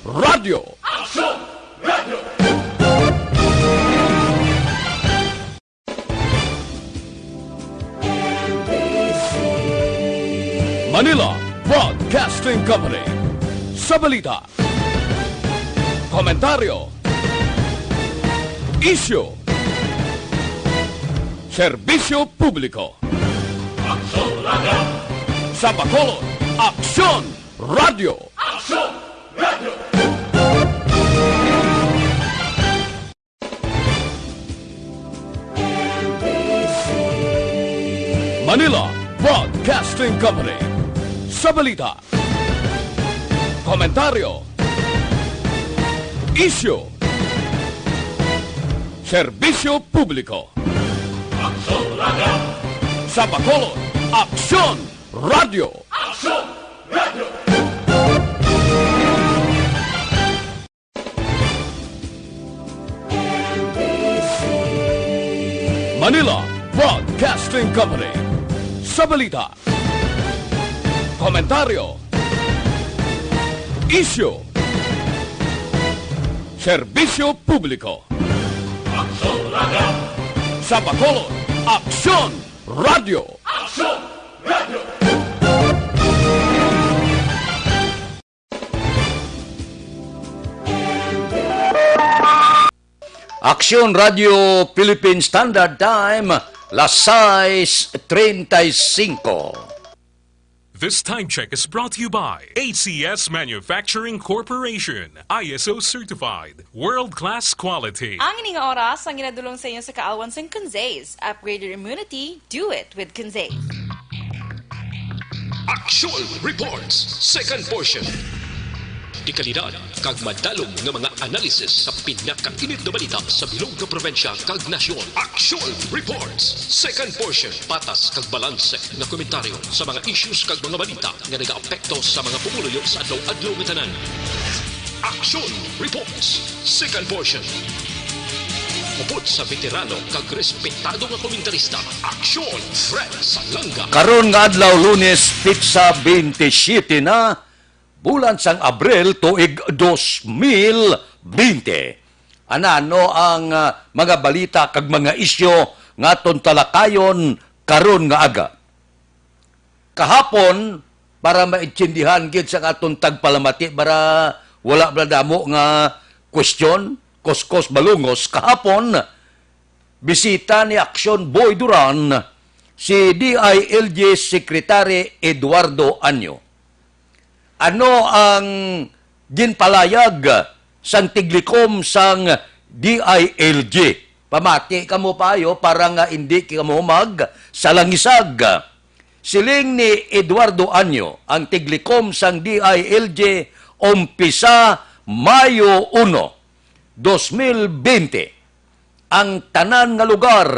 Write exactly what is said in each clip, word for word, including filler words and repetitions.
Radyo. Manila Broadcasting Company. Sa balita, komentaryo, isyu, serbisyo publiko. Sa Bacolod, Aksyon Radyo. Manila Broadcasting Company. Sa balita, komentaryo, isyu, serbisyo publiko. Sa Bacolod, Aksyon Radyo. Manila Broadcasting Company. Sa balita, komentaryo, isyu, serbisyo publiko. Sa Bacolod, Aksyon Radyo. Aksyon Radio Philippine Standard Time, las sais treinta y cinco. This time check is brought to you by A C S Manufacturing Corporation, I S O certified, world-class quality. Ang ining oras ang ginadulong sa inyo sa kaalwan sang Conzaze. Upgrade your immunity, do it with Conzaze. Action Reports, second portion. Dekalidad kag madalom nga mga analisis sa pinakainit nga balita sa bilog nga probinsya kag nasyon. Action Reports, second portion. Patas kag balanse nga komentaryo sa mga issues kag mga balita nga nagaapekto sa mga pumuluyo sa adlaw-adlaw nga tanan. Action Reports, second portion. Upod sa veterano kag respetado nga komentarista, Aksyon Fred Salanga. Karon nga adlaw, Lunes, petsa twenty-seven na, bulan sang Abril, tuig dos mil bente. Anano ang, ah, mga balita kag mga isyu nga aton talakayon karon nga aga? Kahapon, para maintindihan gid sa aton tagpalamati, para wala bala damo nga question, kuskos balungos, kahapon, bisita ni Aksyon Boy Duran si D I L G Secretary Eduardo Anyo. Ano ang ginpalayag sang tiglikom sang D I L G? Pamati kamo paayo para nga indi kamo magsalangisag. Siling ni Eduardo Anyo, ang tiglikom sang D I L G, umpisa Mayo uno, dos mil bente, ang tanan nga lugar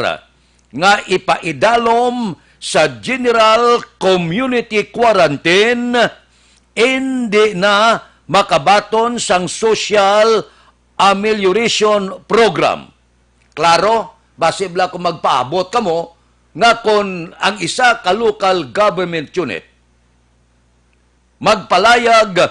nga ipaidalom sa General Community Quarantine indi na makabaton sang Social Amelioration Program. Klaro, basi bala kung magpaabot kamo nga kon ang isa ka local government unit magpalayag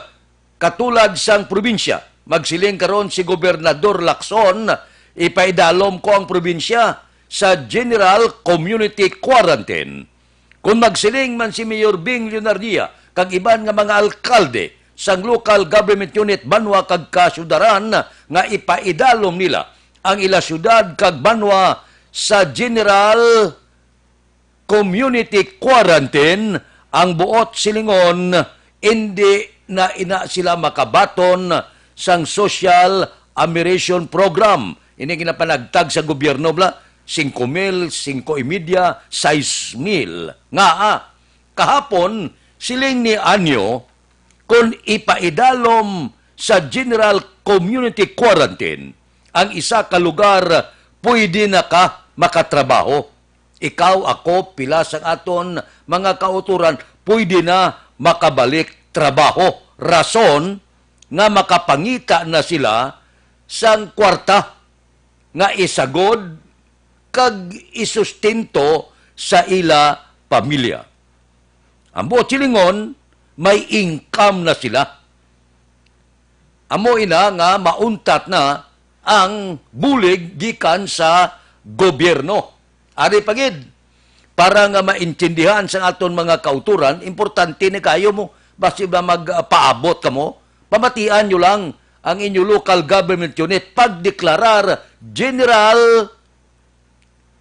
katulad sang probinsya. Magsiling karon si Gobernador Lacson, "Ipaidalom ko ang probinsya sa General Community Quarantine." Kon magsiling man si Mayor Bing Leonardia kag iban nga mga alkalde sang local government unit banwa kag kasyudaran nga ipaidalom nila ang ila syudad kag banwa sa General Community Quarantine, ang buot silingon, indi na ina sila makabaton sang Social Amelioration Program. Ini ginapanagtag sa gobyerno bala, singko mil, singko y media, sais mil. Ngaa, kahapon, siling ni Anyo, kon ipaidalom sa General Community Quarantine ang isa ka lugar, pwede na ka makatrabaho. Ikaw, ako, pila sang aton mga kautoran, pwede na makabalik trabaho. Rason nga makapangita na sila sang kwarta nga isagod kag isustento sa ila pamilya. Ang buot silingon, may income na sila. Amo ina nga mauntat na ang bulig gikan sa gobyerno. Ari pa gid, para nga maintindihan sang aton mga kautoran, importante ni kayo mo, basi ba magpaabot kamo, pamatian nyo lang ang inyo local government unit, pagdeklarar general,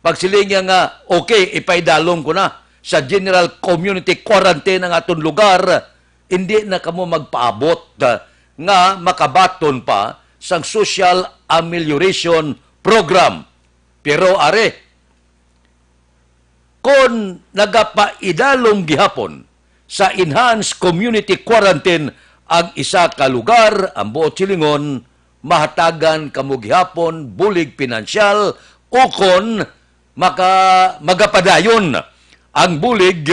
pagsiling niya nga, "Okay, ipaidalom ko na sa general community quarantine ang aton lugar," hindi na kamo magpaabot, ah, nga makabaton pa sang social amelioration program. Pero are, kon nagapaidalom gihapon sa enhanced community quarantine ang isa ka lugar, ang buot silingon, mahatagan kamo gihapon bulig pinansyal, o kon maka-, magapadayon ang bulig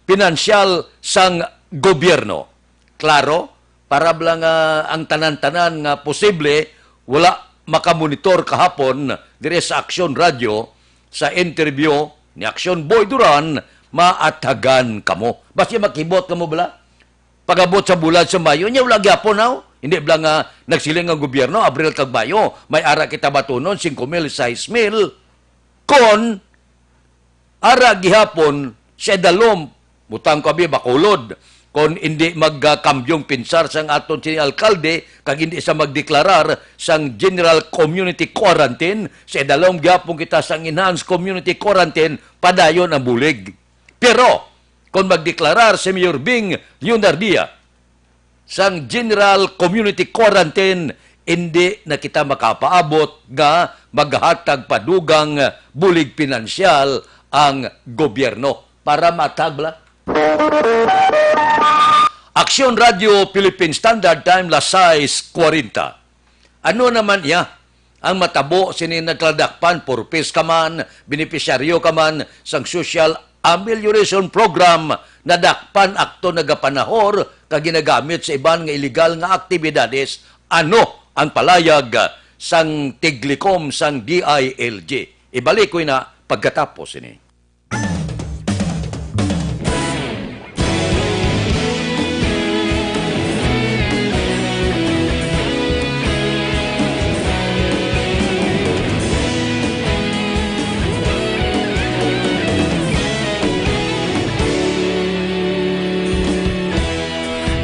pinansyal sang gobyerno. Klaro, para bala nga ang tanan-tanan nga posible wala makamonitor kahapon dire sa Aksyon Radio, sa interview ni Aksyon Boy Duran, maatagan kamo. Basi makibot kamo bala? Pag-abot sa bulan sa Mayo, niya wala gyapon, aw. Hindi bala nga nagsiling ang gobyerno, Abril kag Mayo, may ara kita batunon, singko mil, sais mil. Kon ara gihapon sa idalom, butang ko abi, Bacolod, kon indi magkambyong pinsar sang aton sini alkalde, kag indi sa magdeklarar sang general community quarantine, sa idalom gihapon kita sang enhanced community quarantine, padayon ang bulig. Pero, kon magdeklarar si Mayor Bing Leonardia sang general community quarantine, indi na kita makapaabot nga maghatag pa dugang bulig pinansyal ang gobyerno para matag bala. Aksyon Radio Philippine Standard Time, las sais kuwarenta. Ano naman iya ang matabo sini? Nagkadakpan, purpose ka man, benepisyaryo ka man sang Social Amelioration Program, nadakpan, akto nagapanahor kag ginagamit sa iban nga iligal nga aktibidades. Ano ang palayag sang tiglikom sang D I L G? Ibalik ko ina pagkatapos sini.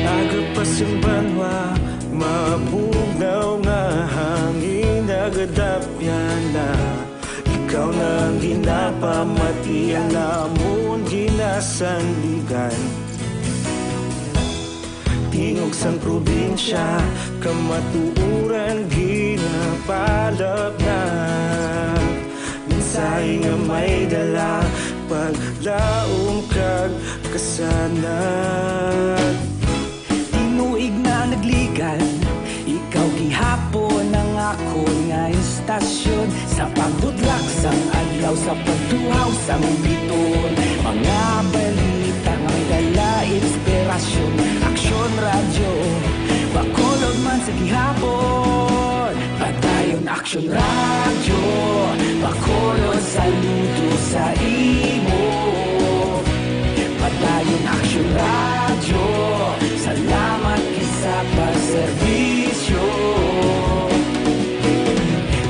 Aga pa sing banwa, mabugnaw nga hangin, nagadapyan na. Ikaw na ang ginapamatian namon ginasandigan. Tingog sang probinsya, kamatuoran ginapalapnag. Mensahe nga may dala, paglaom kag kasanag. Tinuig na nagligan, ikaw gihapon ang akon nga istasyon. Sa pagbutlak sang adlaw, sa pagtuhaw sang bituon, mga balita nga may dala inspirasyon. Aksyon Radyo, Bacolod man sa gihapon. Padayon Aksyon Radyo, Bacolod, saludo sa imo. Padayon Aksyon Radyo, salamat gid sa pagserbisyo.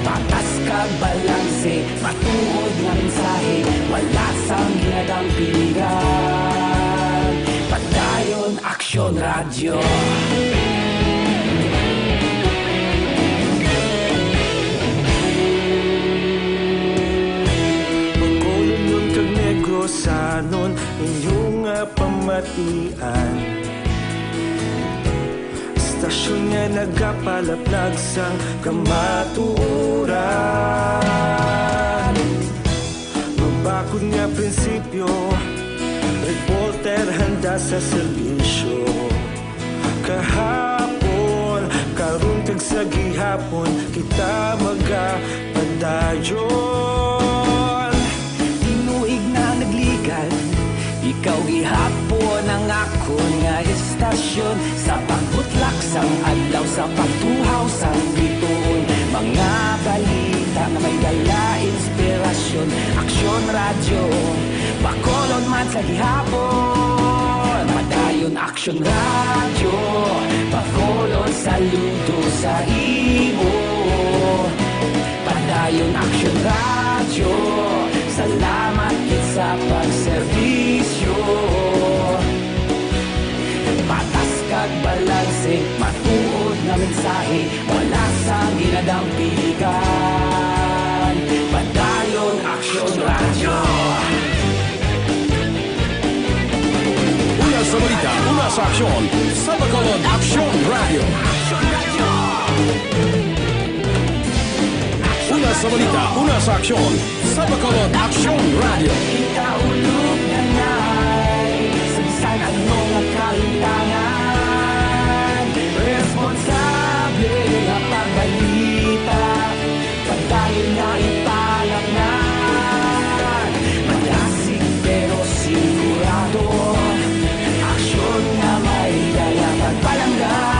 Patas kag balanse, matuod nga mensahe, wala sang ginadampingan. Padayon Aksyon Radyo. Bacolodnon kag Negrosanon, inyo nga pamatian. Istasyon nga nagapalapnag sang kamatuoran. Mabakod nga prinsipyo, reporter handa sa serbisyo. Kahapon, karon kag sa gihapon, kita magapadayon. Tinuig na nagligan, ikaw gihapon ang akon nga istasyon. Sa pagbutlak sang adlaw, sa pagtuhaw sang bituon, mga balita nga may dala inspirasyon. Aksyon Radyo, Bacolod man sa gihapon. Padayon Aksyon Radyo, Bacolod, Sa imo, Padayon Aksyon Radyo, salamat gid sa pagserbisyo. Patas kag balanse, matuod nga mensahe, wala sang ginadampiligan. Padayon Aksyon Radyo. Una sa balita, una sa aksyon, sa Bacolod Aksyon Radyo. Una sa balita, una sa aksyon, sa Bacolod Aksyon Radyo. Kita ulog na ngay, sa bisan ano nga kalintangan, responsable nga pagbalita. Padayon nga ipalangnan, malasig pero sigurado, aksyon nga may dala pagpalangga.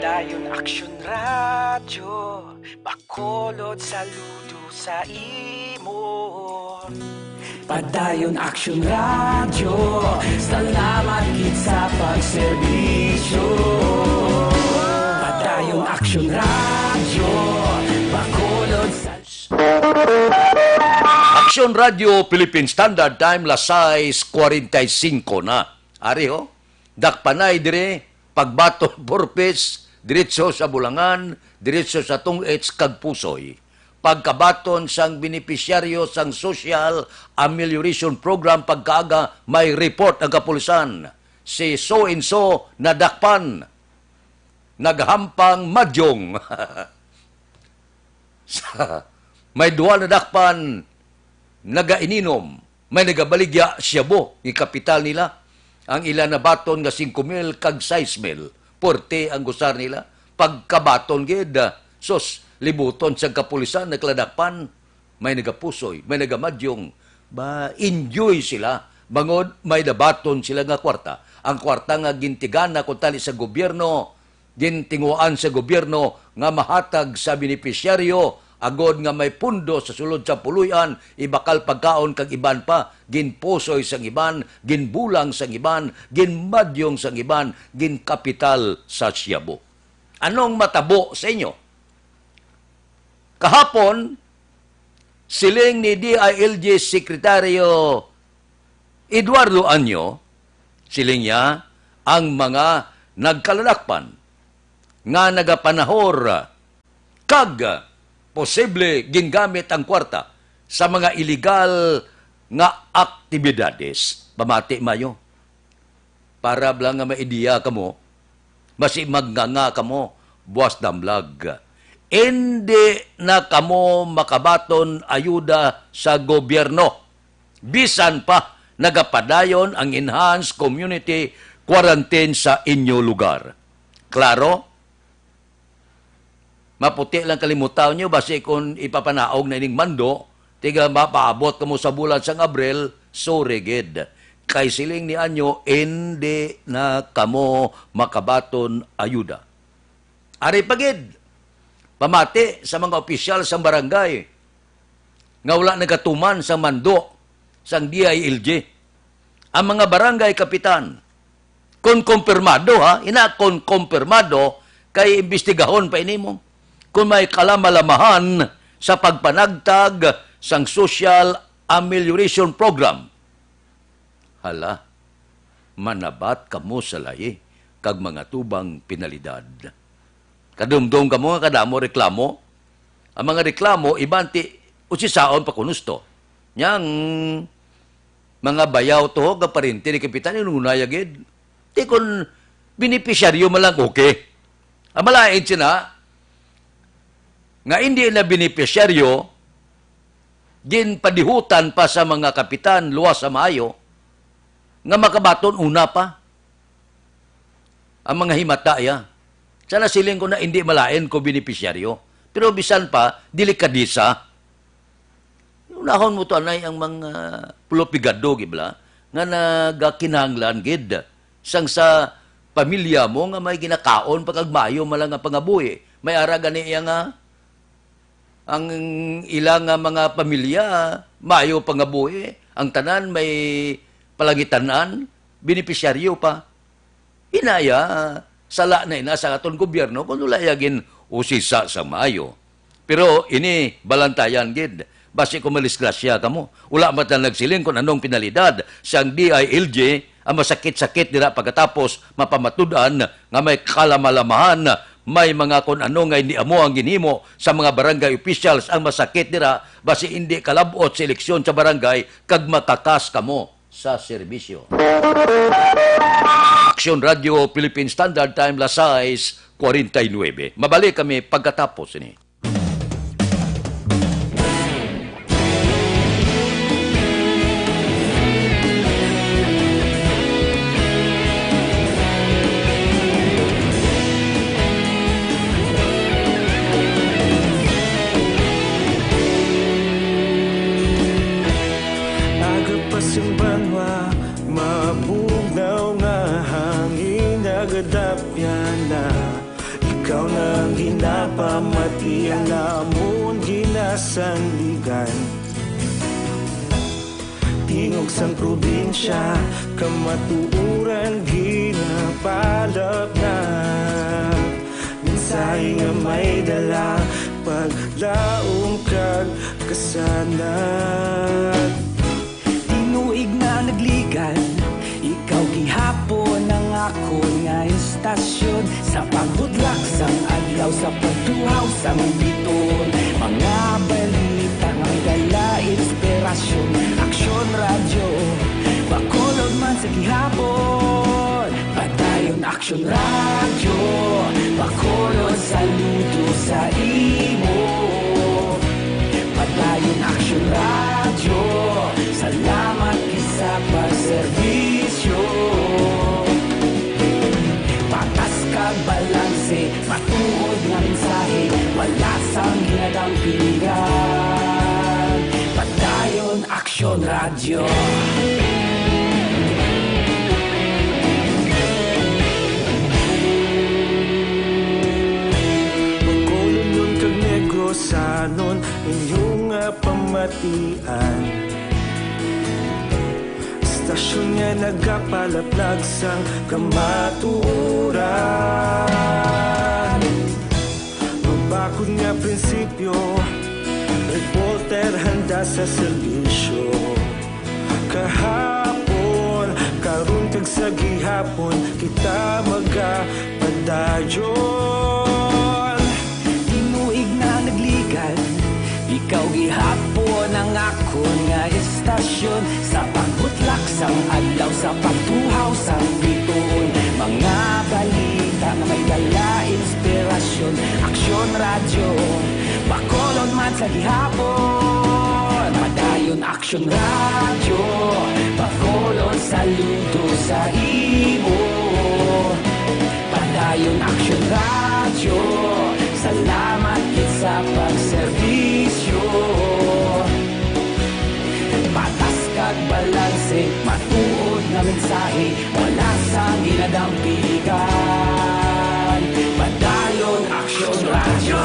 Padayon Aksyon Radyo, Bacolod, saludo sa imo. Padayon Aksyon Radyo, salamat gid sa pagserbisyo. Padayon Aksyon Radyo, Bacolod sa Aksyon Radyo Philippine Standard Time, las sais cuarenta y cinco na. Ari ho, dakpanay dire, pagbaton purpose, diretso sa bulangan, diretso sa tong-its kag pusoy. Pagkabaton sang benepisyaryo sang Social Amelioration Program pagkaaga, may report ang kapulisan. Si so and so nadakpan. Naghampang madyong. Sa, may duha nadakpan, nagaininom, may nagabaligya, shabu, gikapital nila. Ang ila nabaton nga singko mil kag sais mil, puwerte ang gusar nila. Pagkabaton gid, sus, libuton sa kapulisan, nagladakpan. May nagapusoy, may nagamadyong. Ba, enjoy sila, bangod may nabaton sila nga kwarta. Ang kwarta nga gintigana kuntani sa gobyerno, gintinguhaan sa gobyerno nga mahatag sa benepisyaryo, agod nga may pundo sa sulod sa puloy-an, ibakal pagkaon kag iban pa, ginpusoy sang iban, ginbulang sang iban, ginmadyong sang iban, ginkapital sa shabu. Anong matabo sa inyo? Kahapon, siling ni D I L G Secretaryo Eduardo Anyo, siling niya, ang mga nagkaladakpan nga nagapanahor kag posible gingamit ang kwarta sa mga iligal nga aktibidades. Pamati, Mayo. Para bala nga may ideya kamo, basi magnganga kamo, buas damlag. Indi na kamo makabaton ayuda sa gobyerno, bisan pa nagapadayon ang enhanced community quarantine sa inyo lugar. Klaro? Maputi lang kalimutan nyo, basi kung ipapanaog na ining mando, tiga mapaabot kamo sa bulan sang Abril, sorry gid. Kay siling ni Anyo, indi na kamo makabaton ayuda. Ari pa gid, pamati sa mga opisyal sang barangay nga wala nagatuman sa mando sang D I L G. Ang mga barangay kapitan, kon kumpirmado, ha, ina, kon kumpirmado, kay imbestigahon pa ini mo. Kung may kalamalamahan sa pagpanagtag sang Social Amelioration Program, hala, manabat kamo sa lahi kag mga tubang penalidad. Kadumdom kamo nga kadamo reklamo. Ang mga reklamo, iban ti usisaon pa kunusto. Nyang mga bayaw to, ho, nga parente ni Kapitan, inunay agid. Ti kon benepisyaryo man lang, okay. Ang malain sina, nga indi na benepisyaryo, ginpadihutan pa sa mga kapitan, luwas sa maayo, nga makabaton una pa ang mga himata iya. Sana siling ko na indi malain ko benepisyaryo. Pero bisan pa, delikadesa. Unahon mo to, anay, ang mga pulopigado, gibla, nga nagakinahanglan gid sang sa pamilya mo nga may ginakaon pa kag maayo man lang nga pangabuhi. May ara gani iya nga ang ila nga mga pamilya maayo pangabuhi, ang tanan may palangitan-an, benepisyaryo pa. Inaya, sala na ina sa aton gobyerno kung wala iya gin-usisa sa maayo. Pero ini balantayan gid, basi kung madisgrasya kamo. Wala man ta nagsiling kung anong penalidad sang D I L G ang masakit-sakit dira, pagkatapos mapamatud-an nga may kalamalamahan, may mga kun ano nga hindi amo ang ginhimo sa mga barangay officials ang masakit dira, basi hindi kalab-ot sa eleksyon sa barangay kag makakas kamo sa serbisyo. Aksyon Radio Philippine Standard Time, las sais cuarenta y nueve. Mabalik kami pagkatapos ini. Aga pa sing banwa, mabugnaw nga hangin, nagadapyan na. Ikaw na ang ginapamati, ang namon ginasandigan. Tingog sang probinsya, kamatuoran ginapalapnap. Mensahe nga may dala, paglaom kag kasanag. Tinuig na nagligan, ikaw gihapon ang akon nga istasyon. Sa paghudlak sang adlaw, sa pagtuhaw sang bituon, mga balita nga may dala inspirasyon. Aksyon Radyo, Bacolod man sa gihapon. Padayon Aksyon Radyo, Bacolod, saludo sa imo. Padayon Aksyon Radyo, salamat gid sa pagserbisyo. Patas kag balanse, matuod nga mensahe, wala sang ginadampingan. Padayon Aksyon Radyo. Bacolodnon kag Negrosanon, inyo nga pamatian. Istasyon nga nagapalaplag sang kamatuoran. Mabakod nga prinsipyo, reporter handa sa serbisyo. Kahapon, karon kag sa gihapon, kita magapadayon. Tinuig na nagligan, ikaw gihapon ang akon nga istasyon. Sa pagbutlak sang adlaw, sa pagtuhaw sang bituon, mga balita nga may dala inspirasyon. Aksyon Radyo, Bacolod man sa gihapon. Padayon Aksyon Radyo, Bacolod, saludo sa imo. Padayon Aksyon Radyo, salamat gid sa pagserbisyo. Patas kag balanse, matuod nga mensahe, wala sang ginadampigan. Padayon Aksyon Radyo.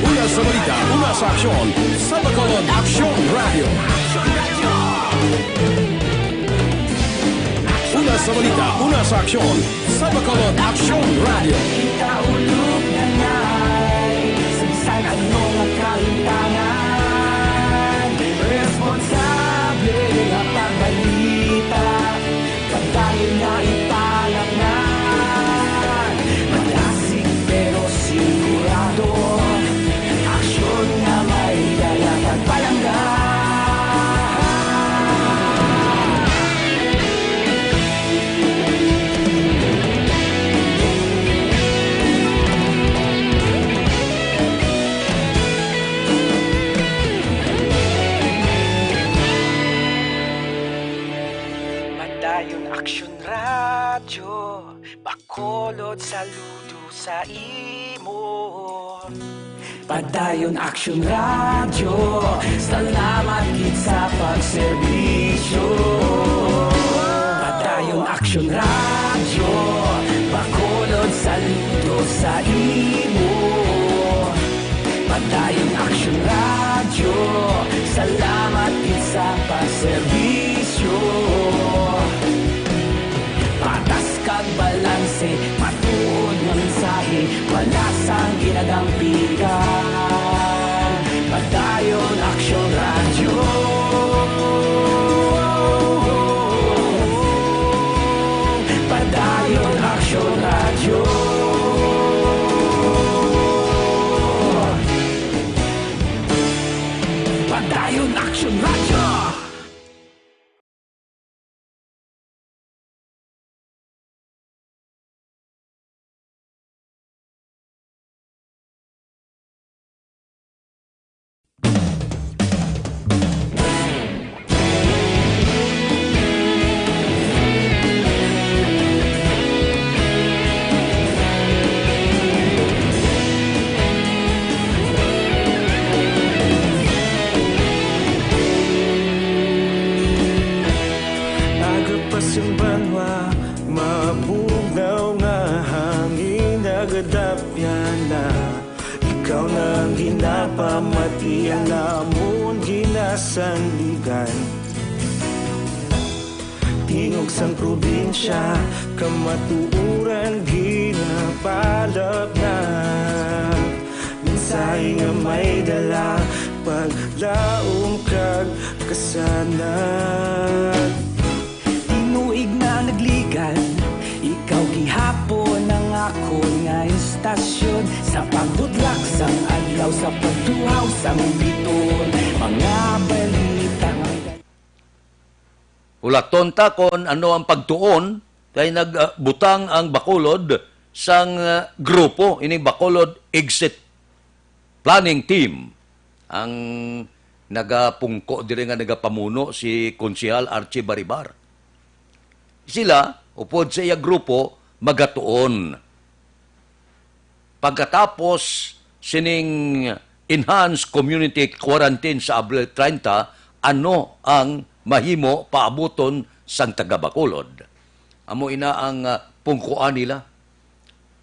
Una sa balita, una sa aksyon, sa Bacolod Aksyon Radyo. Una sa balita, una sa aksyon, sa Bacolod Aksyon Radyo. Kita ulog na nay, sa bisan ano nga kalintangan, responsable nga pagbalita. Padayon nga ipalapngan, madasig pero sigurado, aksyon nga may dala kag palangga. Padayon Aksyon Radyo, Bacolod, saludo sa imo. Padayon Aksyon Radyo, salamat gid sa pagserbisyo. Aksyon Radyo, Bacolod, saludo sa imo. Padayon Aksyon Radyo, salamat gid sa pagserbisyo. Patas kag balanse, matuod nga mensahe, wala sang ginagampigan. Padayon Aksyon Radyo. Padayon Aksyon Radyo. Padayon Aksyon Radyo. Nagapas ang banwa, mabugnaw nga hangin, nagadapya na. Ikaw na ang ginapamati, ang amon ginasandigan. Tingog sang probinsya, kamatuoran ginapalapnag. Mensahe nga may dala, paglaom kag kasanag. Tinuig na nagligad, ikaw gihapon ang akon nga istasyon. Sa pagbudlak sang adlaw, sa pagtuhaw sang biton, mga balita nga Hulaton ta kon ano ang pagtuon kay nagbutang ang Bacolod sang, ah, grupo, ining Bacolod Exit Planning Team, ang nagapungko diri nga nagapamuno si Konsehal Archie Baribar. Sila, upod sa iya grupo, magatuon. Pagkatapos sining enhanced community quarantine sa Abril treinta, ano ang mahimo paabuton sang taga Bacolod? Amo ina ang, ah, pungkuan nila.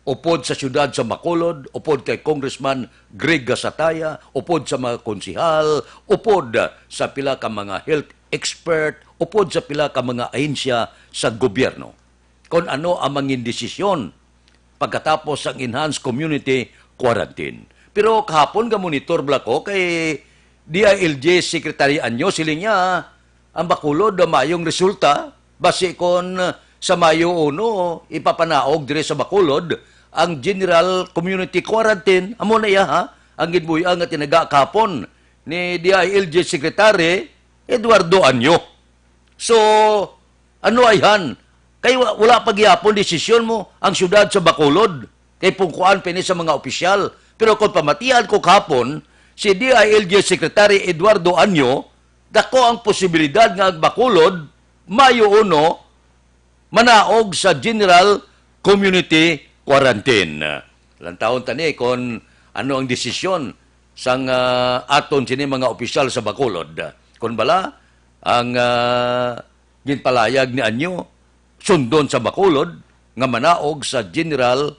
Upod sa siyudad sa Bacolod, upod kay Congressman Greg Gasataya, upod sa mga konsehal, upod sa pila ka mga health expert, upod sa pila ka mga ahensya sa gobyerno, kon ano ang mangin desisyon pagkatapos sang enhanced community quarantine. Pero kahapon, ga-monitor bala ko kay D I L G Secretary Anyo, siling niya, ang Bacolod, mayong resulta, basi kon sa Mayo uno, ipapanaog diri sa Bacolod ang general community quarantine. Amo na iya, ha? Ang ginbuy-an nga tinaga kahapon ni D I L G Secretary Eduardo Anyo. So, ano ayhan? Kay wa-, wala pa gihapon desisyon mo ang siyudad sa Bacolod. Kay pungkuan pa ini sa mga opisyal. Pero kung pamatian ko kahapon, si D I L G Secretary Eduardo Anyo, dako ang posibilidad nga ang Bacolod, Mayo uno, manaog sa general community quarantine. Lantawon ta ni kon ano ang desisyon sang, ah, aton sini mga opisyal sa Bacolod. Kon bala ang, ah, ginpalayag ni Anyo, sundon sa Bacolod nga manaog sa general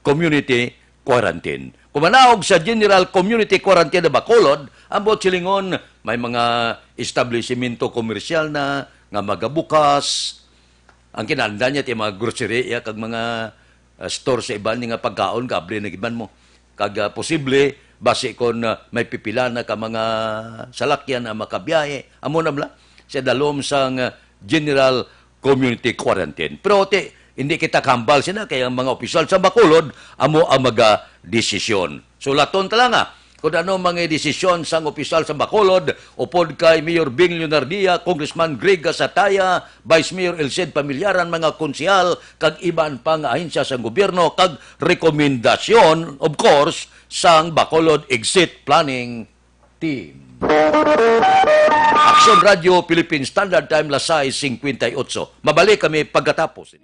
community quarantine. Kung manaog sa general community quarantine ang Bacolod, ang buot silingon, may mga establisimento komersyal na nga magabukas. Ang kinahanglan niya, ti mga grocery, ya, kag mga, ah, store sa iban nga pagkaon, kaabli na gid man mo. Kag, ah, posible, basi kon, ah, may pipila na ka mga salakyan na makabiyahe, amo na bala, sa dalom sang, ah, general community quarantine. Pero ti, hindi kita kahambal sina, kay ang mga opisyal sa Bacolod, amo ang magadesisyon. So, laton ta lang, ah, kung ano mga desisyon sang opisyal sa Bacolod, upod kay Mayor Bing Leonardia, Congressman Greg Gasataya, Vice Mayor Elced Pamilyaran, mga konsehal, kag iban pa nga ahensya sang gobyerno, kag rekomendasyon, of course, sang Bacolod Exit Planning Team. Aksyon Radyo Philippine Standard Time, las sais cincuenta y ocho. Mabalik kami pagkatapos.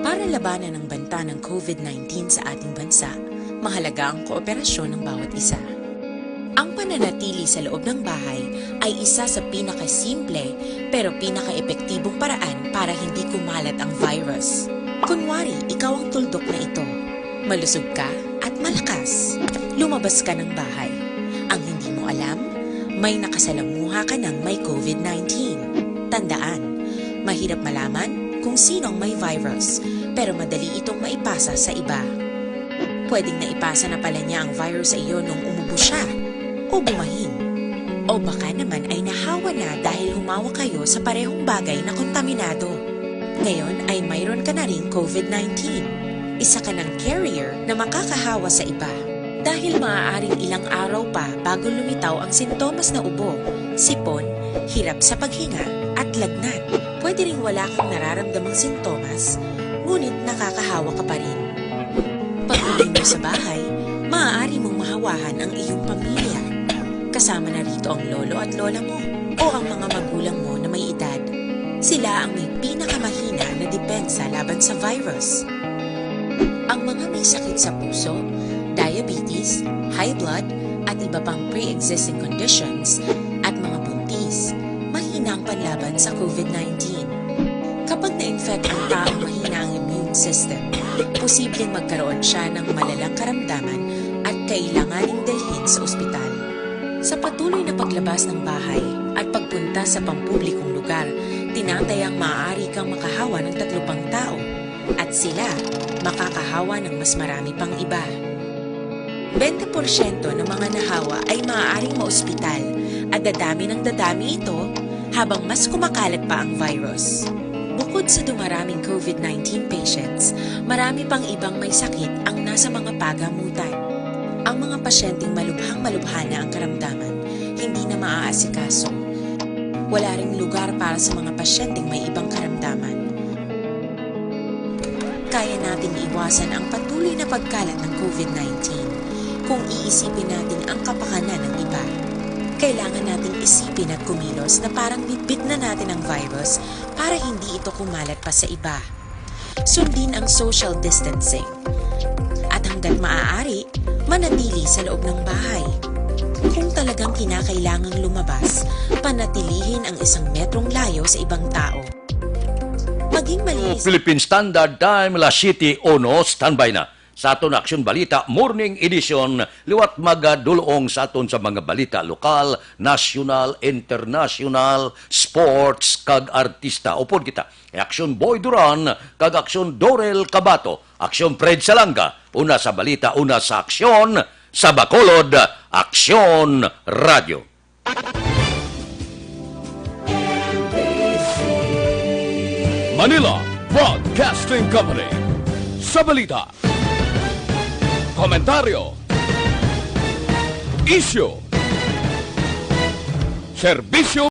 Para labanan ang banta ng covid nineteen sa ating bansa, mahalaga ang kooperasyon ng bawat isa. Ang pananatili sa loob ng bahay ay isa sa pinakasimple pero pinakaepektibong paraan para Kunwari, ikaw ang tuldok na ito. Malusog ka at malakas. Lumabas ka ng bahay. Ang hindi mo alam, may nakasalamuha ka ng may COVID nineteen. Tandaan, mahirap malaman kung sino ang may virus, pero madali itong maipasa sa iba. Pwedeng naipasa na pala niya ang virus sa iyo nung umubo siya o bumahin. O baka naman ay nahawa na dahil humawak kayo sa parehong bagay na kontaminado. Ngayon ay mayroon ka na ring COVID nineteen. Isa ka ng carrier na makakahawa sa iba. Dahil maaaring ilang araw pa bago lumitaw ang sintomas na ubo, sipon, hirap sa paghinga, at lagnat. Pwede ring wala kang nararamdamang sintomas, ngunit nakakahawa ka pa rin. Pag-uwi mo sa bahay, maaari mong mahawahan ang iyong pamilya. Kasama na rito ang lolo at lola mo o ang mga magulang mo na may edad. Sila ang may pinakamahina na depensa laban sa virus. Ang mga may sakit sa puso, diabetes, high blood, at iba pang pre-existing conditions, at mga buntis, mahina ang panlaban sa COVID nineteen. Kapag na-infect ang taong mahina ang immune system, posibleng magkaroon siya ng malalang karamdaman at kailanganing dalhin sa ospital. Sa patuloy na paglabas ng bahay at pagpunta sa pampublikong lugar, tinatayang maaari kang makahawa ng tatlo pang tao, at sila makakahawa ng mas marami pang iba. Bente porsyento ng mga nahawa ay maaaring maospital at dadami ng dadami ito habang mas kumakalat pa ang virus. Bukod sa dumaraming COVID nineteen patients, marami pang ibang may sakit ang nasa mga pagamutan. Ang mga pasyenteng malubhang-malubha na ang karamdaman, hindi na maaasikaso. Wala ring lugar para sa mga pasyenteng may ibang karamdaman. Kaya nating iwasan ang patuloy na pagkalat ng COVID nineteen kung iisipin natin ang kapakanan ng iba. Kailangan nating isipin at kumilos na parang bitbit na natin ang virus para hindi ito kumalat pa sa iba. Sundin ang social distancing. At hanggat maaari, manatili sa loob ng bahay. Kung talagang kinakailangang lumabas, panatilihin ang isang metrong layo sa ibang tao. Maging malinis. Philippine Standard Time, alas siyete uno, standby na sa aton Aksyon Balita Morning Edition, liwat magadulong sa aton sa mga balita lokal, nasyonal, internasyonal, sports, kag artista. Upod kita, Aksyon Boy Duran, kag Aksyon Dorel Cabato, Aksyon Fred Salanga, una sa balita, una sa aksyon, sa Bacolod, Aksyon Radio. Manila Broadcasting Company. Sa balita, komentaryo, isyu, serbisyo.